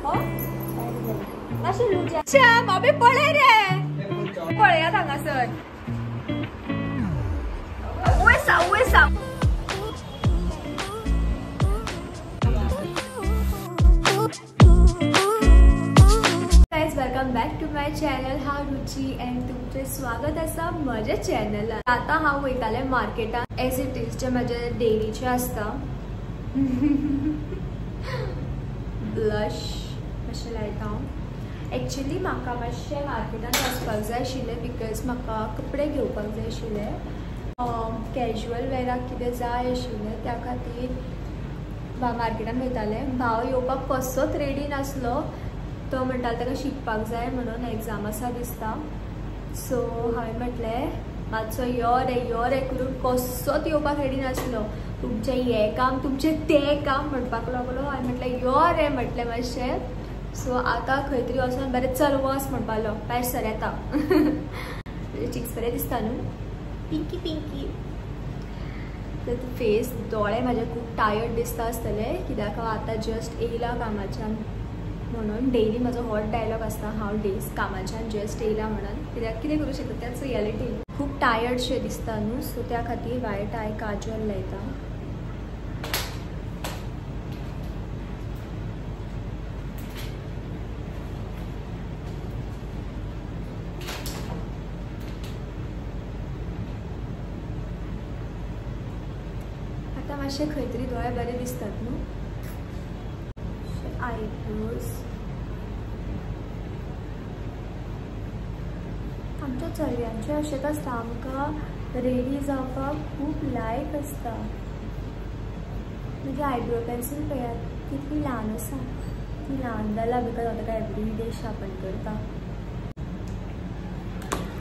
मातशें लूज. बाबे पळय रे, पळयात हांगासर. वयसा वयसा. Guys, welcome back to my channel. हांव रुची एंड तुमचें स्वागत आसा म्हज्या चॅनलार. आतां हांव वयतालें मार्केटान एज it is जे म्हजे डेलीचे आसता. ब्लश मातशें लायता हांव. एक्चुली म्हाका मातशें मार्केटान वचपाक जाय आशिल्लें because म्हाका कपडे घेवपाक जाय आशिल्ले, कॅज्युअल वेराक कितें जाय आशिल्लें, त्या खातीर मार्केटान वयतालें. भाव येवपाक कसोच रेडी नासलो, तो म्हणटालो ताका शिकपाक जाय म्हणून, एग्जाम आसा दिसता. सो हांवें म्हटलें मातसो यो रे यो रे करून कसोच येवपाक रेडी नासलो. तुमचें हें काम तुमचें तें काम म्हणपाक लागलो. हांवें म्हटलें यो रे म्हटलें मातशें. सो आतां खंय तरी वचोन बरें चल वच म्हणपालो, भायर सर येता. चिक्स बरें दिसता न्हू, पिंकी पिंकी. तर फेस दोळे म्हाजे खूब टायर्ड दिसता आसतले कित्याक हांव आतां जस्ट येयला कामाच्यान म्हणून. डेली म्हजो हॉट डायलॉग आसता हांव डेज कामाच्यान जस्ट येयला म्हणून, कित्याक कितें करूं शकता त्याच रियलिटी. खूब टायर्ड शें दिसता न्हू, सो त्या खातीर वायट I काजल लायता. आतां मातशें खंय तरी दोळे बरे दिसतात न्हू. आयब्रोज आमच्या चलयांचें अशेंच आसता, आमकां रेडी जावपाक खूब लायक आसता. म्हणजे आयब्रो पेन्सील पळयात कितली ल्हान आसा, ती ल्हान जाला because हांव ताका एवरी डे शार्पन करता.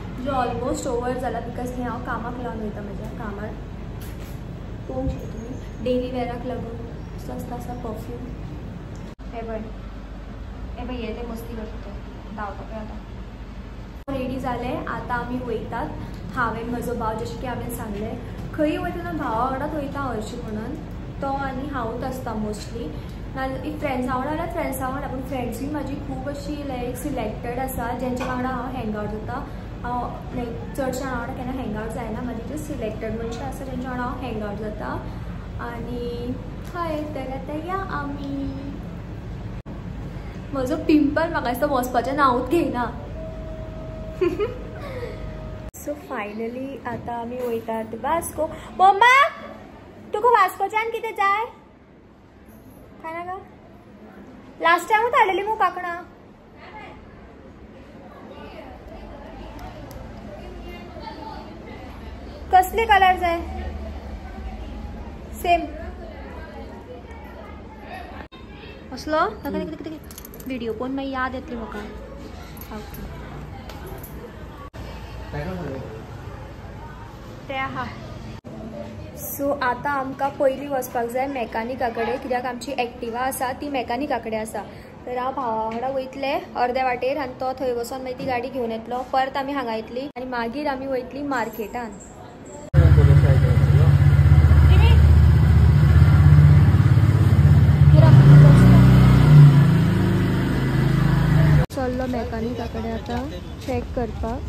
म्हणजे ऑलमोस्ट ओवर जाला because हें हांव कामाक लावन वयता म्हज्या कामार. पळोवंक शकता तुमी डेली वेराक लागून सस्ता आसा परफ्यूम. हे पळय हे पळय हे ते मस्ती करता धांवता पळय. आतां रेडी जालें, आतां आमी वयतात. हांवें म्हजो भाव, जशें की हांवें सांगलें खंय वयतना भावा वांगडाच वयता हरशीं म्हणून, तो आनी हांवूच आसता मोस्टली. ना if फ्रेंड्सां वांगडा जाल्यार फ्रेंड्सां वांगडा, पूण फ्रेंड्सूय म्हाजी खूब अशी लायक सिलेक्टेड आसा जेंच्या वांगडा हांव हँग आवट जाता. हांव लायक चडशा वांगडा केन्ना हँग आवट जायना, म्हाजी जे सिलेक्टेड मनशां आसा तेंच्या वांगडा हांव हँग आवट जाता. आनी हय तर आतां या आमी. म्हजो पिंपल म्हाका दिसता वचपाचें नांवूच घेयना. सो फायनली आतां आमी वयतात वास्को. मम्मा तुका वास्कोच्यान कितें जाय? काय नाका? लास्ट टायमूच हाडलेली मगो कांकणां. कसले कलर जाय? सेम असलो ताका व्हिडिओ पळोवन मागीर याद येतली म्हाका. ओके ते आहा. सो आतां आमकां पयलीं वचपाक जाय मॅकानिका कडेन कित्याक आमची एक्टिवा आसा ती मॅकानिका कडेन आसा. तर हांव भावा वांगडा वयतलें अर्द्या वाटेर आनी तो थंय वचोन मागीर ती गाडी घेवन येतलो. परत आमी हांगा येतली आनी मागीर आमी वयतली मार्केटान. चल्लो मॅकानिका कडेन आतां चॅक करपाक.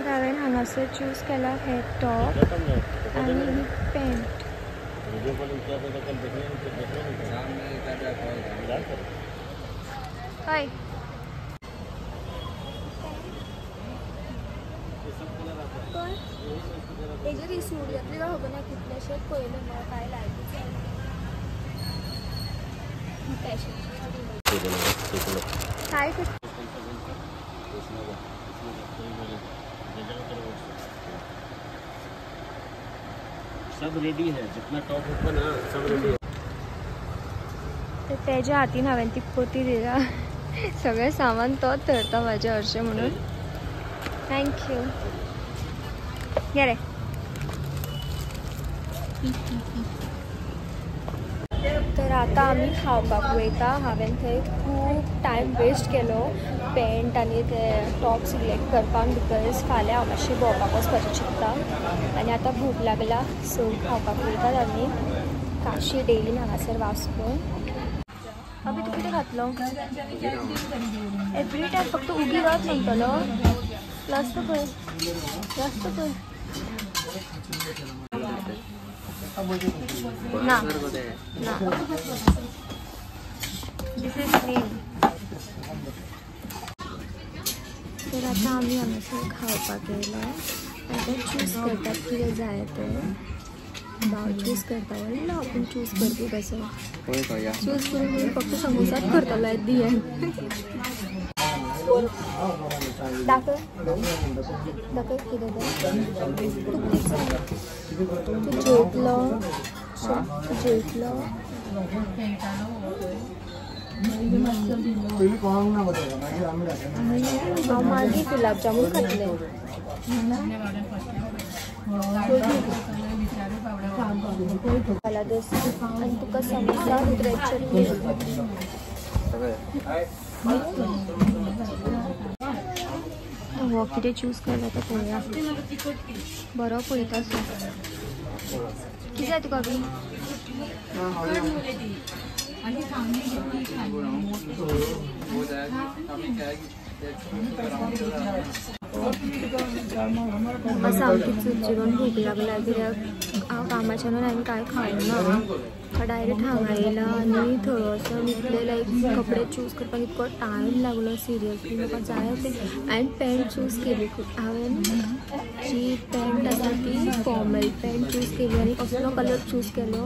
हांवें हांगासर चूज केला हे टॉप आनी ही पॅन्ट. हय हेजेर ही सूट जातली काय खबर ना, कितलेशेच पळयले म्हाका कांय लायकूच जायना. काय सब रेडी है, जितना टॉप ऊपर ना सब रेडी है. तर तेज्या हातीन हांवें ती पोती दिला, सगळें सामान तोच धरता म्हाजें हरशें म्हणून. Thank you. घे रे. तर आतां आमी खावपाक वयता. हांवें थंय खूब टायम वेस्ट केलो पॅन्ट आनी ते टॉप सिलेक्ट करपाक, because फाल्यां हांव मातशें भोंवपाक वचपाचें चिंत्ता आनी आतां भूक लागला. सो खावपाक वयतात आमी काशी डेली हांगासर वास्कोन. अबे तूं कितें खातलो? एवरी टायम फक्त उगी रावत म्हणटलो. रस्तो पळय, रस्तो पळय. ना ना, दिस is main. तर आतां आमी हांगासर खावपाक येयला. आतां चूज करतात कितें जाय तें. भाव चूज करता व्हडलो, आपूण चूज करपी कसो. चूज करून करून फक्त समोसाच करतलो एट the and. दाखय दाखय कितें तें. तूं कितें जाय? तूं जेवतलो? तूं जेवतलो? हांव मागीर गुलाब जामून खातलें. मसाला डोसा आनी तुका समोसा ब्रेड चटणी. हो कितें चूज करता तें पळोवया. बरो पळयता सो. कितें जाय तुका बी? म्हाका सामकी चुरचुरून भूक लागला, कित्याक हांव कामाच्यान हांवें कांय खावंक ना. डायरेक्ट हांगा येयला आनी थंय वचून इतले लायक कपडे चूज करपाक इतको टायम लागलो. सिरियसली म्हाका जाय ते हांवें पॅन्ट चूज केली. हांवें जी पॅन्ट आसा ती फॉर्मल पॅन्ट चूज केली आनी असलो कलर चूज केलो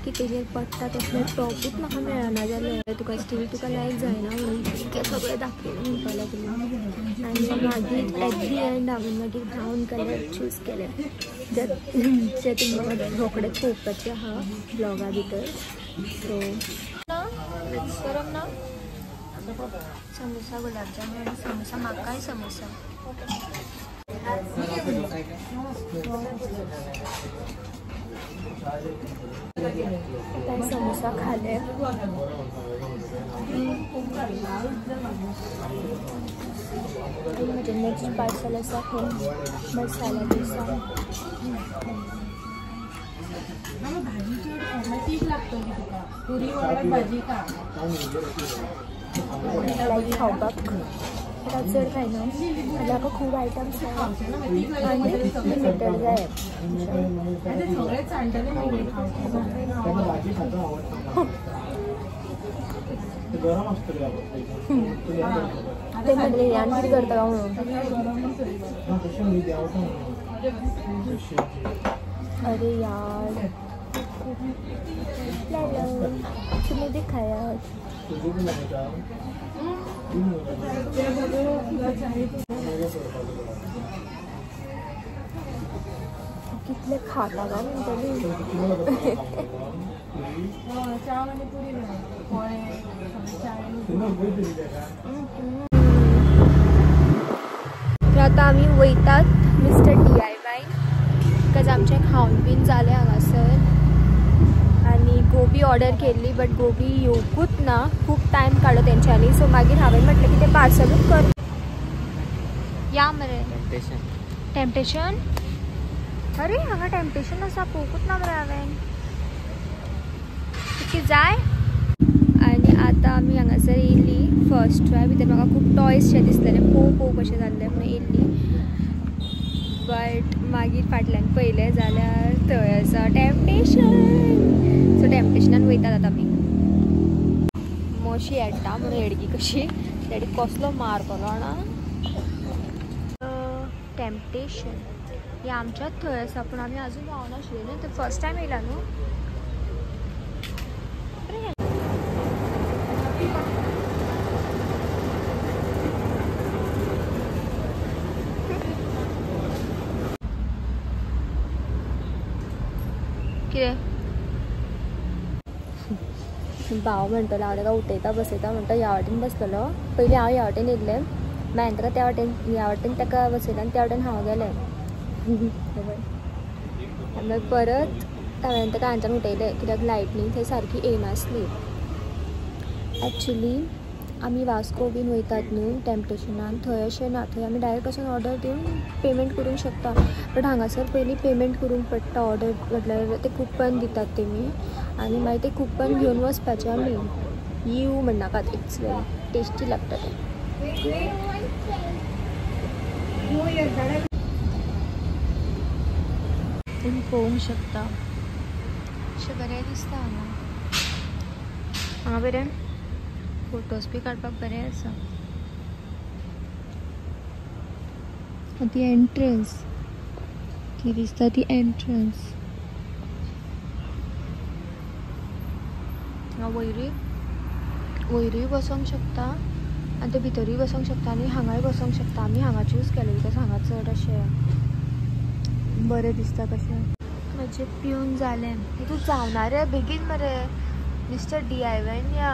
की तेजेर पडटा तसले टॉपूच म्हाका मेळना जालें. तुका स्टील तुका लायक जायना म्हणून इतकें सगळें दाखयलें म्हणपाक लागली. आनी मागीर एट the and हांवें मागीर ब्रावन कलर चूज केले, जे तुमी म्हाका रोखडेच पळोवपाचें आहा ब्लॉगा भितर. सो ना गरम ना समोसा, गुलाबजामुन आनी समोसा. म्हाकाय समोसा. समोसा खाले. म्हजें नेक्स्ट पार्सल आसा हें मसाला डोसा. लायक खावपाक चड खायना, म्हाका खूब आयटम्स आनी लिमिटेड जाय. ते म्हणले यान कितें करता काय म्हणून. अरे यार तुम्ही दिखाया. कितले खाता काय म्हणटली. तर आतां आमी वयतात मिस्टर DIY, because आमचें खावन बीन जालें हांगासर. आनी गोबी ऑर्डर केल्ली बट गोबी येवकूच ना, खूब टायम काडलो तेंच्यांनी. सो मागीर हांवें म्हटलें की तें पार्सलूच कर. या मरे टेम्पटेशन. अरे हांगा टेम्पटेशन आसा, पळोवकूच ना मरे हांवें. तुका जाय? आनी आतां आमी हांगासर येयल्ली फर्स्ट ट्राय भितर म्हाका खूब टॉयज शे दिसलेले, पोव पोव कशें जाल्लें म्हणून येयल्ली. बट मागीर फाटल्यान पळयलें जाल्यार थंय आसा टेम्पटेशन. सो टेम्पटेशनान वयतात आतां आमी. मोशी येडटा म्हणून हेडगी कशी डॅडी कसलो मारतलो जाणा. टेम्पटेशन हे आमच्याच थंय आसा, पूण आमी आजून पावनाशिल्ले न्हू, ते फर्स्ट टायम येयला न्हू. कितें भाव म्हणटलो हांव ताका उठयता बसयता म्हणटा, ह्या वाटेन बसतलो. पयलीं हांव ह्या वाटेन येयल्लें, मागीर ताका त्या वाटेन, ह्या वाटेन ताका बसयलें आनी त्या वाटेन हांव गेलें. मागीर परत हांवें ताका हांच्यान उठयलें कित्याक लायटनींग थंय सारकी येयनासली. एक्चुली आमी वास्को बीन वयतात न्हू टेम्पटेशनान, थंय अशें ना, थंय आमी डायरेक्ट वचून ऑर्डर दिवन पेमेंट करूंक शकता. बट हांगासर पयलीं पेमेंट करूंक पडटा. ऑर्डर म्हटल्यार ते कुपन दितात तेमी आनी मागीर ते कुपन घेवन वचपाचें आमी. You म्हणनाकात, it's very tasty लागता तें. तुमी पळोवंक शकता अशें बरें दिसता हांगा. हांगा बरें फोटोज बी काडपाक बरें आसा. ती एंट्रन्स, ती दिसता ती एंट्रन्स. हांगा वयरूय वयरूय बसोंक शकता आनी ते भितरूय बसोंक शकता आनी हांगाय बसोंक शकता. आमी हांगा चूज केलें because हांगा चड अशें बरें दिसता कशें. म्हजें पिवन जालें. तूं जावना रे बेगीन मरे मिस्टर DIY या.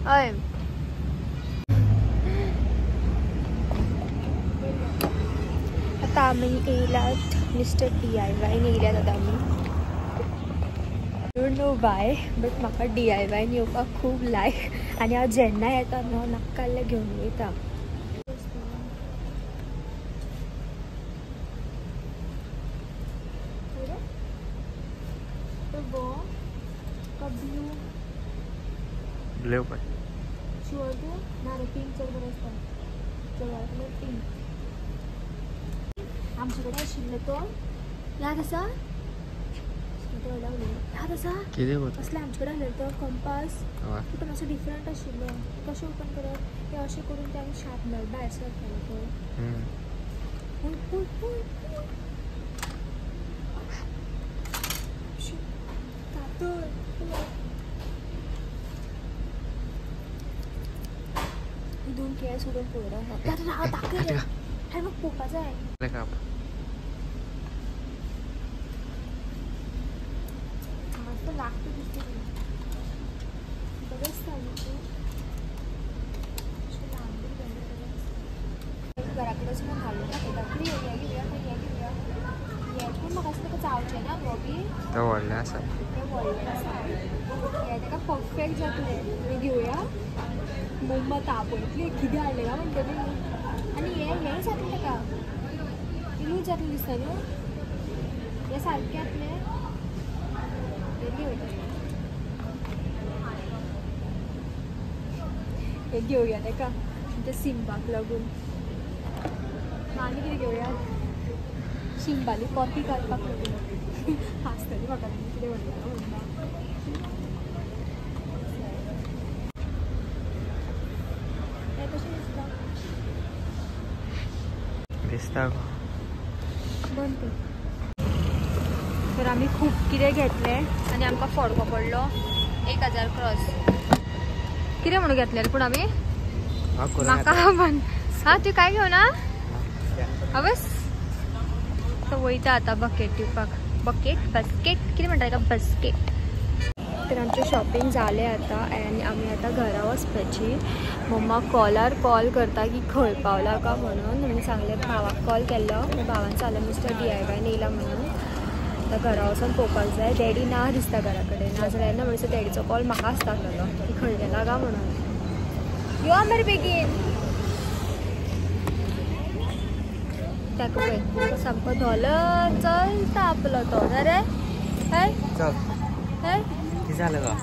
हय आतां आमी येयल्यात मिस्टर DIY येयल्यात आतां आमी. Don't know why but म्हाका DIY येवपाक खूब लायक आनी हांव जेन्ना येता न्हू नाक्काल्लें घेवन वयता. ब्लू पण शुअर तूं ना रे, पिंक चड बरें आसता. चड बरें पिंक आमचे कडेन आशिल्लो तो याद आसा. याद आसा कसले आमचे कडेन आसलेलो तो कंपास, तो मातसो डिफरंट आशिल्लो. कशें ओपन करप तें अशें करून तें आमी शार्पनर भायर सरतालो तो. कातर दोन केस उडोवन पळयलो. दाखय रे, आरे म्हाका पळोवपा जाय. हांगा लागता दिसता बरें दिसता न्हू तूं. अशें ल्हान भुरग्यांक बरें दिसता. घरा कडेन वचून हाडून दाखयता. कितें हें घेवया हें घेवया हें पूण म्हाका दिसता ताका जावचें ना गो बी. तें व्हडलें आसा, तें व्हडलें आसा. हें ताका परफेक्ट जातलें. हें घेवया. मम्मा तापयतली कितें हाडलें काय म्हणटली. आनी हें हें जातलें ताका, लूज जातलें दिसता न्हू. हें सारकें जातलें. हें घेवया, हें घेवया ताका त्या सिम्बाक लागून. आनी कितें घेवया, शिंबाली कॉपी काडपाक लागून. हांसतली म्हाका कितें म्हणटा म्हणटा. कशें दिसता दिसता बंद कर. तर आमी खूब कितें घेतलें आनी आमकां फोडको पडलो 1000 क्रॉस. कितें म्हणून घेतलें पूण आमी म्हाका पण हा तूं काय घेवना आवस. तो वयता आतां बकेट दिवपाक. बकेट बस्केट कितें म्हणटा ताका, बस्केट. तर आमचें शॉपिंग जालें आतां आनी आमी आतां घरा वचपाची. मम्मा कॉलार कॉल करता की खंय पावला का म्हणून. आमी सांगलें भावाक कॉल केल्लो, भावान सांगलें मिस्टर DIY येयला म्हणून. आतां घरा वचून पळोवपाक जाय. डॅडी ना दिसता घरा कडेन, ना जाल्यार ना म्हणसर डॅडीचो कॉल म्हाका आसता आसलेलो की खंय गेला काय म्हणून. यो मरे बेगीन. ताका पळय सामको धोलत चलता आपलो तो. अरे हय हय झालं का.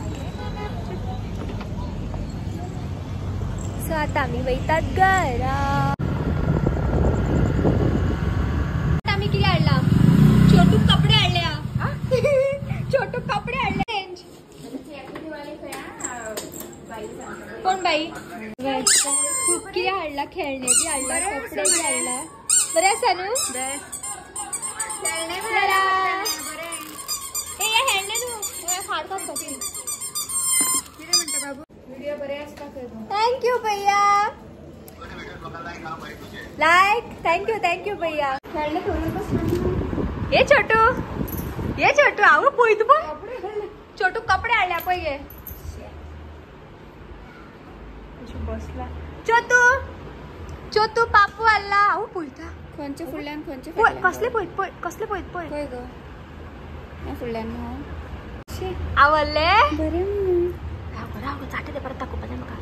सो आता आमी वयतात घरा. आमी कितें हाडला, छोटू कपडे हाडल्या. छोटू कपडे हाडले. कोण बाई खूब कितें हाडला, खेळणे बी हाडला, कपडे बी हाडला. बरें आसा न्हू. खेळणे न्हू thank you भैया. Like thank you thank you भैया. ये छोटू, ये छोटू आवो पळय तूं पळय. छोटू कपडे हाडल्या पळय गे. बसला छोटू, छोटू पापू हाडला. हांव पळयता. खंयचे फुडल्यान खंयचे पळय कसले पळयत पळय कसले पळयत पळय पळय गो हें फुडल्यान न्हू. आवडले बरें राव राव चाटे ते परत दाखोवपा जाय म्हाका.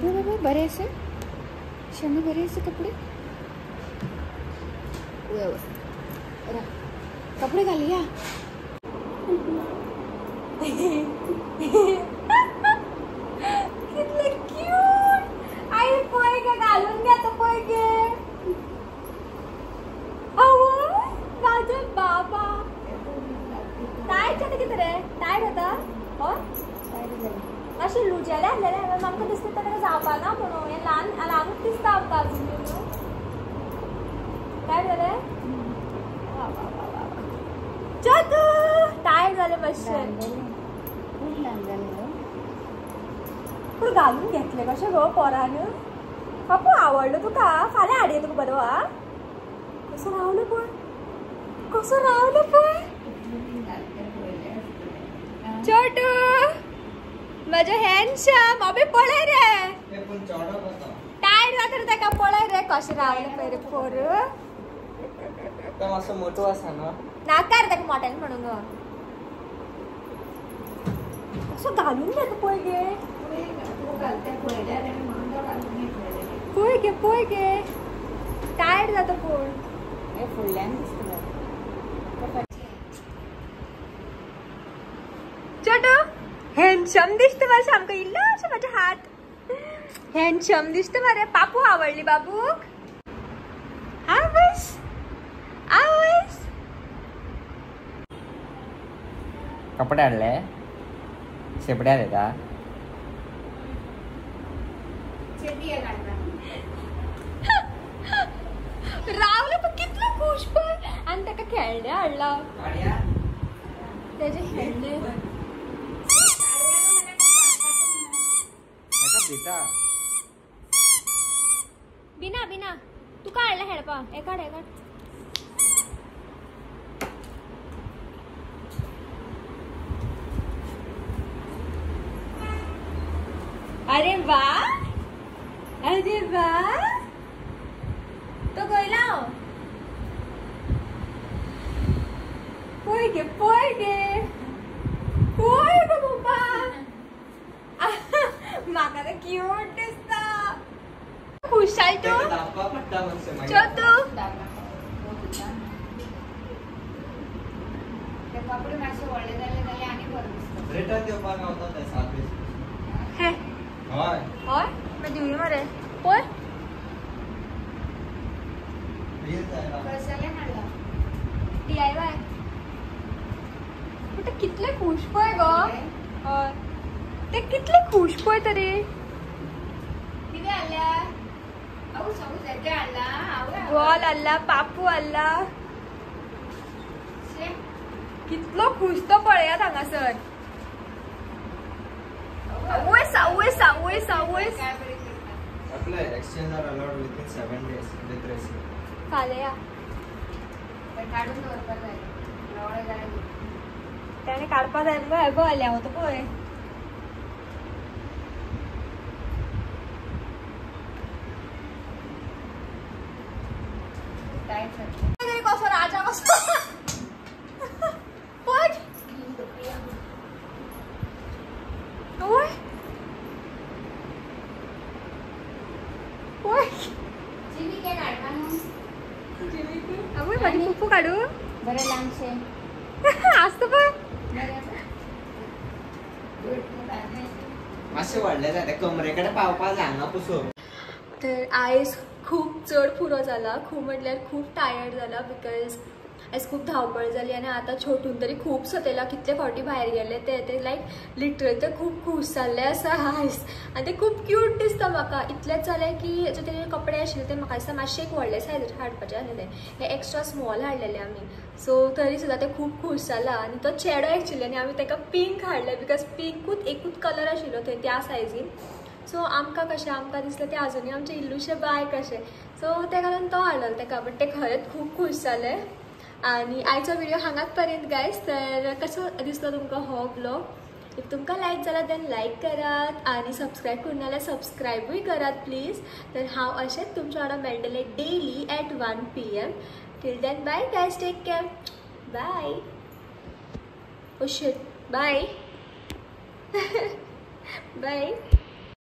बाबा बरें आसा शमी बरें आसा कपडे. कपडे घालया. कितले क्यूट. आई पळय गे घालून घेता पळय गे. आवय म्हाजो बाबा टायट जाता कितें रे? टायट जाता हय मातशें लुजेलें आसलेलें आमकां दिसता ताका जावपाना म्हणून हें ल्हान ल्हानूच दिसता आमकां अजून. टायट जालें वा वा वा वा. चतू टायट जालें मातशें. खूब ल्हान जालें पूण घालून घेतलें कशें गो पोरान. बापू आवडलो तुका? फाल्यां हाडया तुका बरो. आ कसो रावलो पळय कसो रावलो पळय. छोटू म्हजो हँडसम अबे पळय रे टायट जाता रे ताका पळय रे कशें रावलें पळय रे पोर. मातसो मोटो आसा न्हू. नाका रे ताका मोट्यान म्हणूंक गो. कसो घालून घेता पळय गे पळय गे पळय गे टायट जाता पूण फुडल्यान दिसता. छोटू हँडसम दिसता मरे सामको इल्लो म्हाजे हात हँडसम दिसता मरे. पापू आवडली बाबूक? आवयस आवयस. कपडे हाडले शेपड्यार येता. रावलो पण कितलो खुश पळय. आनी ताका खेळणे हाडला तेजे खेळणे. बिना बिना तुका हाडला खेळपाक. हे काड हे काड. अरे वा अरे वा तो गोयला पळय गे पळय गे पळय गो पप्पा. म्हाका तर क्यूट दिसता. खुश जाल तूं? चल तूं कपडे मातशे व्हडले जाले जाल्यार आनी बरें दिसता. रिटर्न दिवपाक गावता ते 7 दीस. हय हय मागीर दिवया मरे पळय. DIY. पूण ते कितले खुश पळय गो. हय ते कितले खुश पळय तरी. कितें हाडल्या? बॉल हाडला पापू हाडला. कितलो खुश तो पळयात हांगासर. आवयस आवयस आवयस आवयस. Exchange are allowed within 7 days with receipt. फाल्यां या. काडून दवरपाक जाय. ताणें काडपा जाय मगो. हें गो हाडल्या वता पळय. कसो राजा कसो पळय. पळय आवय म्हाजी पुप्पू काडू बरें लांबशें आसता पळय. मातशें व्हडलें जाय तें कमरे कडेन पावपा जाय हांगा पुसून. तर आयज खूब चड पुरो जाला. खूब म्हटल्यार खूब टायर्ड जाला because आयज खूब धांवपळ जाली आनी आतां छोटून तरी खूब सतयला. कितले फावटी भायर गेले ते ते लायक लिटरली ते खूब खूश जाल्ले आसा आयज. आनी ते खूब क्यूट दिसता म्हाका. इतलेंच जालें की जे तेजे कपडे आशिल्ले ते म्हाका दिसता मातशे एक व्हडले सायजीचे हाडपाचे आसलेले. हे एक्स्ट्रा स्मॉल हाडलेले आमी. सो तरी सुद्दां ते खूब खूश जाला. आनी तो चेडो एक्चुली आनी आमी ताका पिंक हाडले because पिंकूच एकूच कलर आशिल्लो थंय त्या सायजीन. सो आमकां कशें आमकां दिसलें तें आजुनूय आमचें इल्लुशें बाय कशें. सो तें घालून तो हाडलेलो ताका. बट तें खरेंच खूब खूश जालें. आनी आयचो व्हिडिओ हांगाच पर्यंत गायज. तर कसो दिसलो तुमकां हो ब्लॉग If तुमकां लायक जाला देन लायक करात आनी सबस्क्रायब करूं ना जाल्यार सबस्क्रायबूय करात प्लीज. तर हांव अशेंच तुमच्या वांगडा मेळटलें daily at 1 PM. Till then bye guys, take care, bye. Oh shit, bye. Bye.